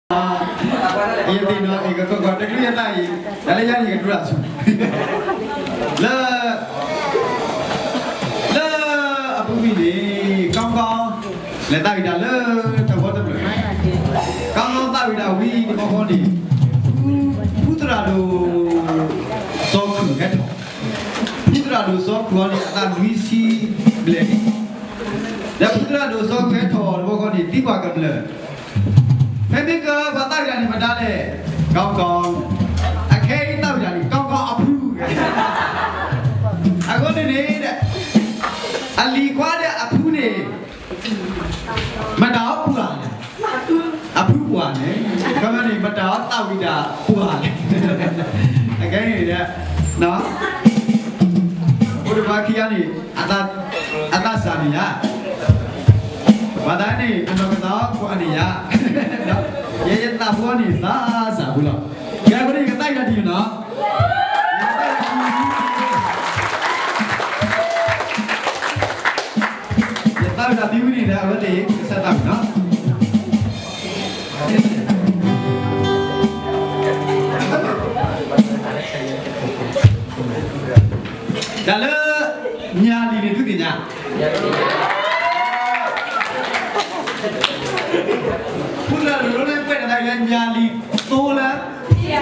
ယသ့ၣ်နီၣ်အံၤ ကကီၢ်ကီၢ်တကလုာ်ယသးအံၤ တၢ်လၢယၤန့ၣ်ကဒိၣ်တၢ်ဆူၣ် လၢ လၢအပူၤကွံာ်န့ၣ် ကီကီ လဲၤသးဝံၣ်တၢ်လၢတၢ်ဝီတဖျၢၣ်, ကီကီသးဝံၣ်တၢ်ဝံၤတဘျီဃီန့ၣ် ဖုသရၣ်ဒိၣ် စီၤခုၣ်ဟဲထီၣ်, ဖုသရၣ်ဒိၣ်စီၤခုၣ်အီၤန့ၣ် အသးနွံဆံဘျဲၣ်န့ၣ်, ဒီးဖုသရၣ်ဒိၣ်စီၤခုၣ်ဟဲထီၣ်တဘျီဃီန့ၣ် သံကွၢ်ကမျၢၢ် ဖဲမ့ၢ်ကပှၤသးဝံၣ်တၢ်န့ၣ် မတၤလဲၣ်, ကီကီ, အခဲအံၤသးဝံၣ်တၢ်န့ၣ် ကီကီအဖု, အဃိန့ၣ်န့ၣ် အလံၤခွါဒီးအဖုန့ၣ် မတၤအီၤပှၢ်လဲၣ်, အဖုပှၢ်န့ၣ်, ခီမ့ၢ်န့ၣ် မတၤအီၤသးဝံၣ်တၢ်ပှၢ်လဲၣ်, အခဲအံၤ အိၣ်ဒီးပှၤခံဂၤန့ၣ် အသးစၢ်န့ၣ်ယါ, ပှၤသးန့ၣ် အနီၢ်ကစၢ်အီၤကွၢ်န့ၣ်ယါ, ယဲယသးဖိန့ၣ်သးစၢ်ဖိလီၤ, ကဲအဃိန့ၣ် ယကသးဝံၣ်တၢ်ဒ်န့ၣ်နီၤ, ယသးဝံၣ်တၢ်သံဝံၤန့ၣ်ဒီး အဝဲသ့ၣ်ကစၢ်သးဝံၣ်နီၤ တၢ်လၢ ညၣ်လံၤန့ၣ် သုသ့ၣ်ညါ, ဖုလၢလိၤလိၤလၢကွဲးတၢ်လၢညၣ်လံၤသိလၢ ထံခံ,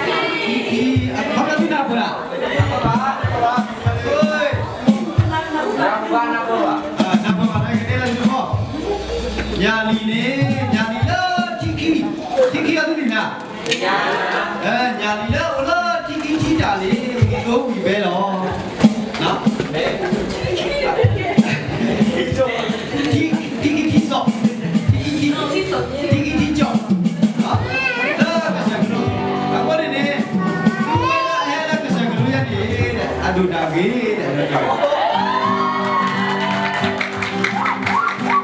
အခီပညီသုနၢ်ပၢၢ်ဧါ, နၢ်ပၢၢ်ဘၣ်နကတဲလၢသုဖီ, ညၣ်လံၤန့ၣ် ညၣ်လံၤလ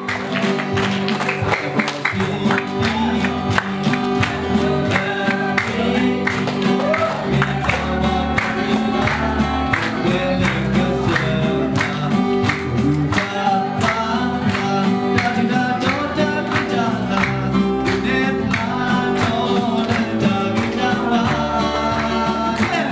ၢထံခံ, ထံခံအသုသ့ၣ်ညါ ညၣ်လံ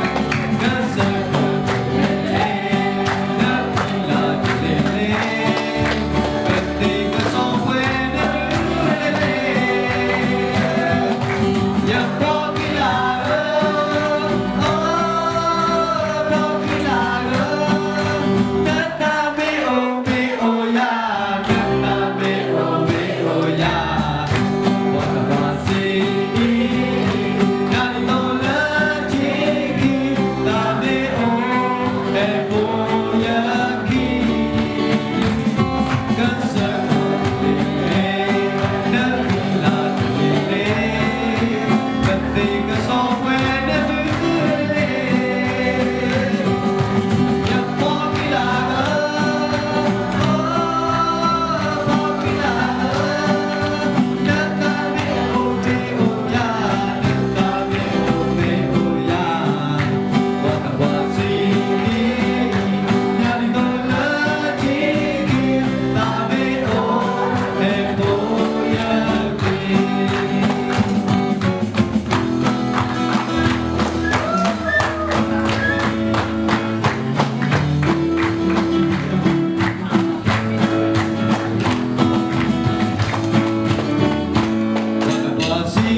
ၤလၢအိၣ်လၢထံခံထံတၢ်န့ၣ် သိဝံၤဘဲလီၤ, ထံခံထံစီၣ်, ထံခံထံစီၣ်, ထံခံထံစီၣ်, လၢကစၢၢ်ကလိ, အဃိန့ၣ်န့ၣ် သုဝဲလၢအဟဲလၢကစၢၢ်ကလိယါန့ၣ် အဒိၣ်တၢ်ဂ့ၤ စီ